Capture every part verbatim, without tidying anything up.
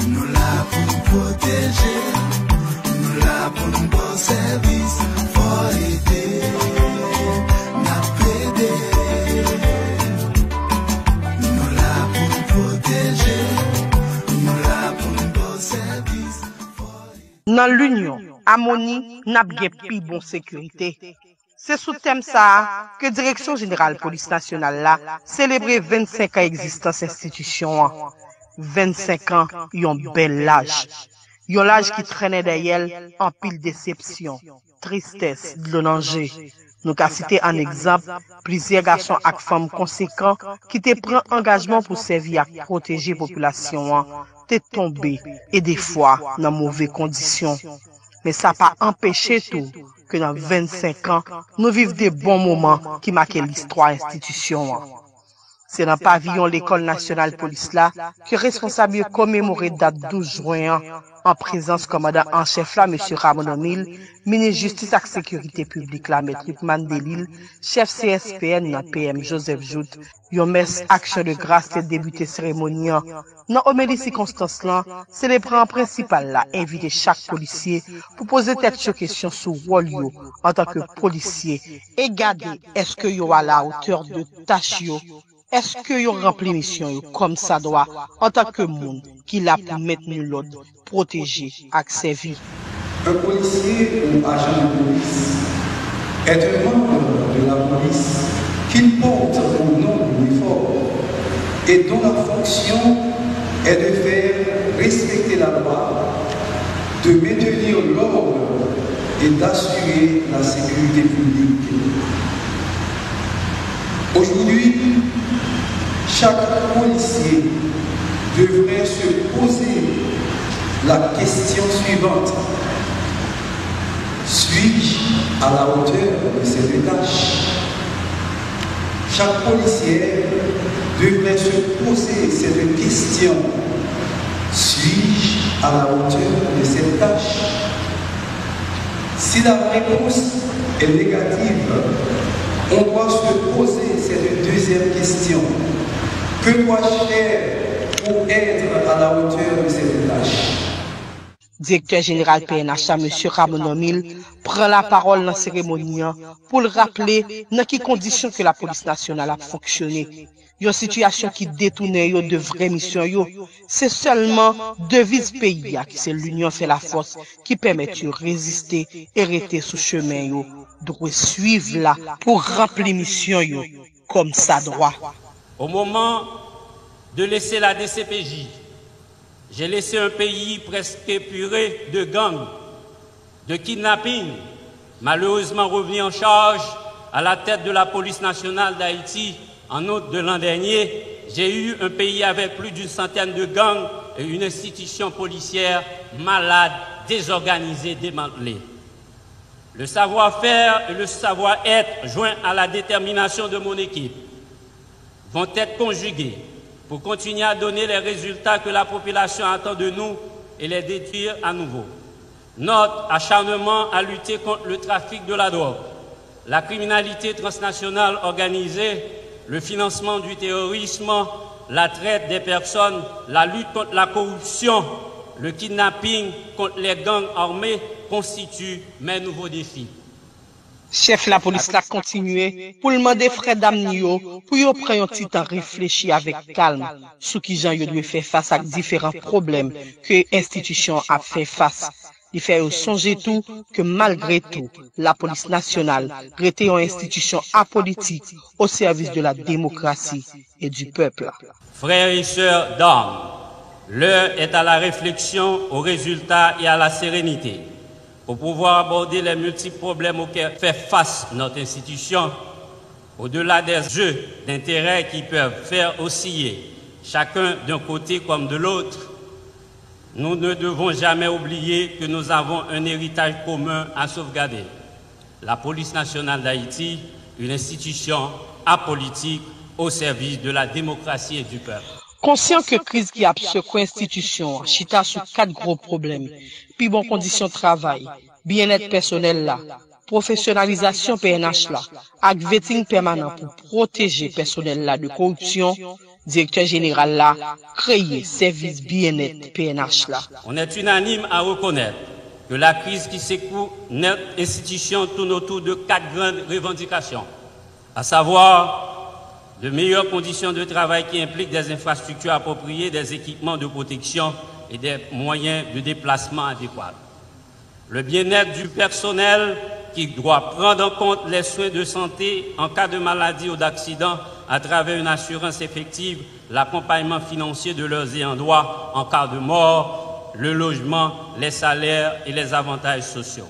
Nou la pou n pwoteje, nou la pou n ba w sèvis, fò ede, n ap plede. Nou la pou n pwoteje, nou la pou n ba w sèvis, fò ede. Nan linyon, amoni, n ap gen pi bon sekirite. Se sou tèm sa a ke Direksyon Jeneral Polis Nasyonal la selebre vennsenk an egzistans enstitisyon an. Vennsenk an, yon bèl laj. Yon laj ki trennen dèyè l anpil desepsyon, tristès, dlo nan je. Nou ka site an egzanp plizyè gason ak fanm konsekan ki te pran angajman pou sèvi ak pwoteje popilasyon an, te tonbe e defwa nan move kondisyon. Men sa pa anpeche tou ke nan vennsenk an, nou viv de bon moman ki make listwa enstitisyon an. Se nan paviyon Lekòl Nasyonal Polis la ke responsab yo komemore dat douz jen an, an prezans kòmandan an chèf la, mesye Ramon Amil, minis jistis ak sekirite piblik la, mèt Lucmane Delille, chèf C S P N nan, P M Joseph Jouthe. Yon mès aksyon de gras te debite seremoni an. Nan omeli sikonstans lan, selebran prensipal la envite chak polisye pou poze tèt yo kesyon sou wòl yo antanke polisye e gade èske yo alawotè de tach yo, èske yo ranpli misyon yo kòmsadwa antanke moun ki la pou mentni lòd, pwoteje ak sèvi. Un policier ou agent de police est un membre de la police qu'il porte au nom de l'uniforme et dont la fonction est de faire respecter la loi, de maintenir l'ordre et d'assurer la sécurité publique. Aujourd'hui, chaque policier devrait se poser la question suivante. Suis-je à la hauteur de cette tâche? Chaque policier devrait se poser cette question. Suis-je à la hauteur de cette tâche? Si la réponse est négative, on doit se poser cette deuxième question. Que dois-je faire pour être à la hauteur de cette tâche? Direktè jeneral P N H la, mesye Ramon Normil, pran lapawòl nan seremoni an pou l raple nan ki kondisyon ke lapolis nasyonal ap fonksyone. Yon sitiyasyon ki detounen yo de vrè misyon yo. Se sèlman deviz peyi a ki se L'union fait la force ki pèmèt yo reziste e rete sou chemen yo dwe swiv la pou ranpli misyon yo kòmsadwa. Au moment de laisser la D C P J, j'ai laissé un pays presque épuré de gangs, de kidnappings, malheureusement revenu en charge à la tête de la Police nationale d'Haïti en août de l'an dernier. J'ai eu un pays avec plus d'une centaine de gangs et une institution policière malade, désorganisée, démantelée. Le savoir-faire et le savoir-être, joints à la détermination de mon équipe, vont être conjugués pour continuer à donner les résultats que la population attend de nous et les détruire à nouveau. Notre acharnement à lutter contre le trafic de la drogue, la criminalité transnationale organisée, le financement du terrorisme, la traite des personnes, la lutte contre la corruption, le kidnapping, contre les gangs armés constituent mes nouveaux défis. Chèf lapolis la kontinye pou l mande frè Damni yo pou yo pran yon ti tan reflechi avèk kalm sou kijan yo dwe fè fas ak diferan pwoblèm ke enstitisyon an ap fè fas. Li fè yo sonje tou ke malgre tou, lapolis nasyonal rete yon enstitisyon apolitik o sèvis de la demokrasi e di pèp. Frères et sœurs d'armes, l'heure est à la réflexion, aux résultats et à la sérénité. Pour pouvoir aborder les multiples problèmes auxquels fait face notre institution, au-delà des jeux d'intérêts qui peuvent faire osciller chacun d'un côté comme de l'autre, nous ne devons jamais oublier que nous avons un héritage commun à sauvegarder. La Police nationale d'Haïti, une institution apolitique au service de la démocratie et du peuple. Konsyan ke kriz ki ap sekwe enstitisyon an chita sou kat gwo pwoblèm: pi bon kondisyon travay, byennèt pèsonèl la, pwofesyonalizasyon P N H la ak veting pèmanan pou pwoteje pèsonèl la de koripsyon, Direktè Jeneral la kreye Sèvis Byennèt P N H la. On est unanime à reconnaître que la crise qui secoue notre institution tourne autour de quatre grandes revendications, à savoir de meilleures conditions de travail qui impliquent des infrastructures appropriées, des équipements de protection et des moyens de déplacement adéquats. Le bien-être du personnel qui doit prendre en compte les soins de santé en cas de maladie ou d'accident à travers une assurance effective, l'accompagnement financier de leurs ayants droit en cas de mort, le logement, les salaires et les avantages sociaux.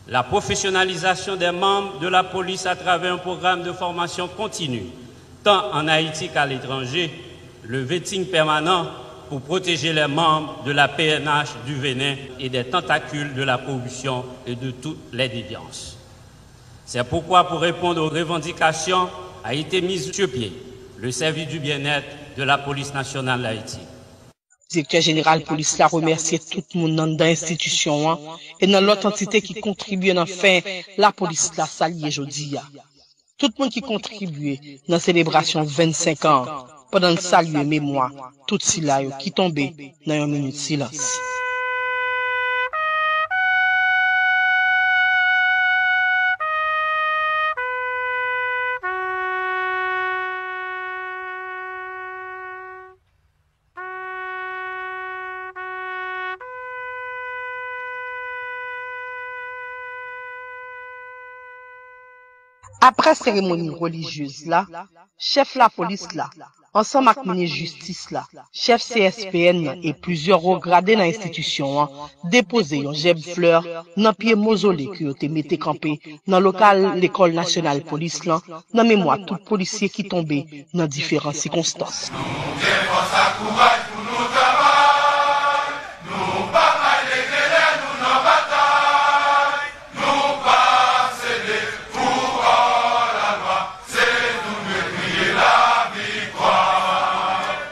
La professionnalisation des membres de la police à travers un programme de formation continue, tant en Haïti qu'à l'étranger, le vetting permanent pour protéger les membres de la P N H du venin et des tentacules de la corruption et de toutes les déviances. C'est pourquoi, pour répondre aux revendications, a été mis sur pied le service du bien-être de la Police nationale d'Haïti. Direktè Jeneral Polis la remèsye tout moun anndan enstitisyon an e nan lòt antite ki kontribye nan fè lapolis la sa l ye jodi a. Tout moun ki kontribye nan selebrasyon vennsenk an an, pandan l salye memwa tout sila yo ki tonbe nan yon minit silans. Apre seremoni relijyez la, chèf lapolis la, ansanm ak minis jistis la, chèf C S P N nan e plizyè wo grade nan enstitisyon an depoze yon jèb flè nan pye mozole ke yo te mete kanpe nan lokal Lekòl Nasyonal Polis lan nan memwa tout polisye ki tonbe nan diferan sikonstans. Nou gen fòs ak kouraj pou nou travay, nou pa bay leve lè nou nan batay, nou pa sede pou òlalwa, se nou dwe kriye laviktwa.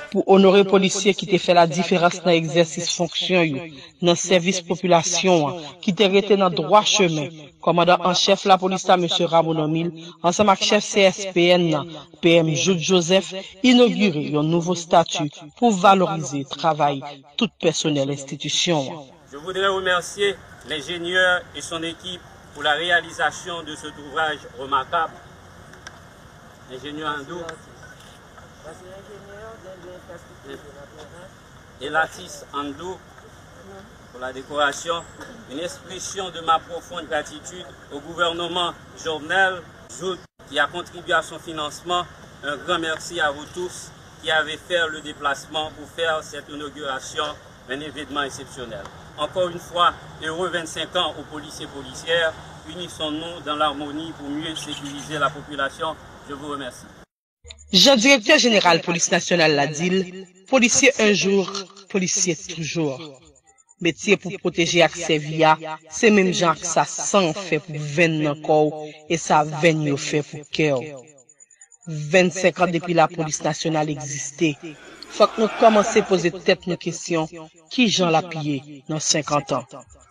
Pou onore polisye ki te fè ladiferans nan egzèsis fonksyon yo, nan sèvis popilasyon an, ki te rete nan dwa chemen, kòmandan an chèf lapolis la, mesye Rameau Normil, ansanm ak chèf C S P N nan, P M Jouthe Joseph, inogire yon nouvo estati pou valorize travay tout pèsonèl enstitisyon an. Je voudrais remercier l'ingénieur et son équipe pour la réalisation de cet ouvrage remarquable. Ingénieur Andou et l'artiste Andou pour la décoration. Une expression de ma profonde gratitude au gouvernement Jovenel Jouthe qui a contribué à son financement. Un grand merci à vous tous qui avez fait le déplacement pour faire cette inauguration un événement exceptionnel. Encore une fois, heureux vingt-cinq ans aux policiers et policières. Unissons-nous dans l'harmonie pour mieux sécuriser la population. Je vous remercie. Jan Direktè Jeneral Polis Nasyonal la di l, polisye un jour, polisye toujours. Metye pou pwoteje ak sèvi a, se menm jan ak sa san an fè pou venn nan kò w e sa venn yo fè pou kè w. Vennsenk an depi Lapolis Nasyonal egziste. Fòk nou kòmanse poze tèt nou kesyon, ki jan l ap ye nan senkant an?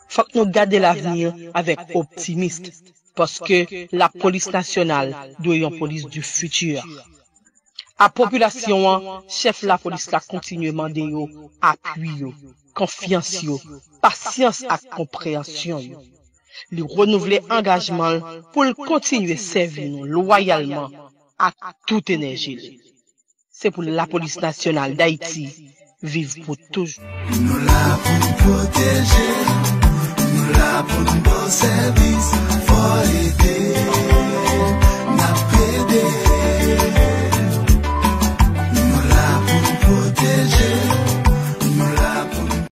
Fòk nou gade lavni avèk optimis, paske Lapolis Nasyonal dwe yon polis du futur. A popilasyon an, chèf lapolis la kontinye mande yo apui yo, konfyans yo, pasyans ak konpreyansyon yo. Li renouvle angajman l pou l kontinye sèvi nou lwayalman ak tout enèji l. Se pou Lapolis Nasyonal Dayiti viv pou toujou. Nou la pou pwoteje.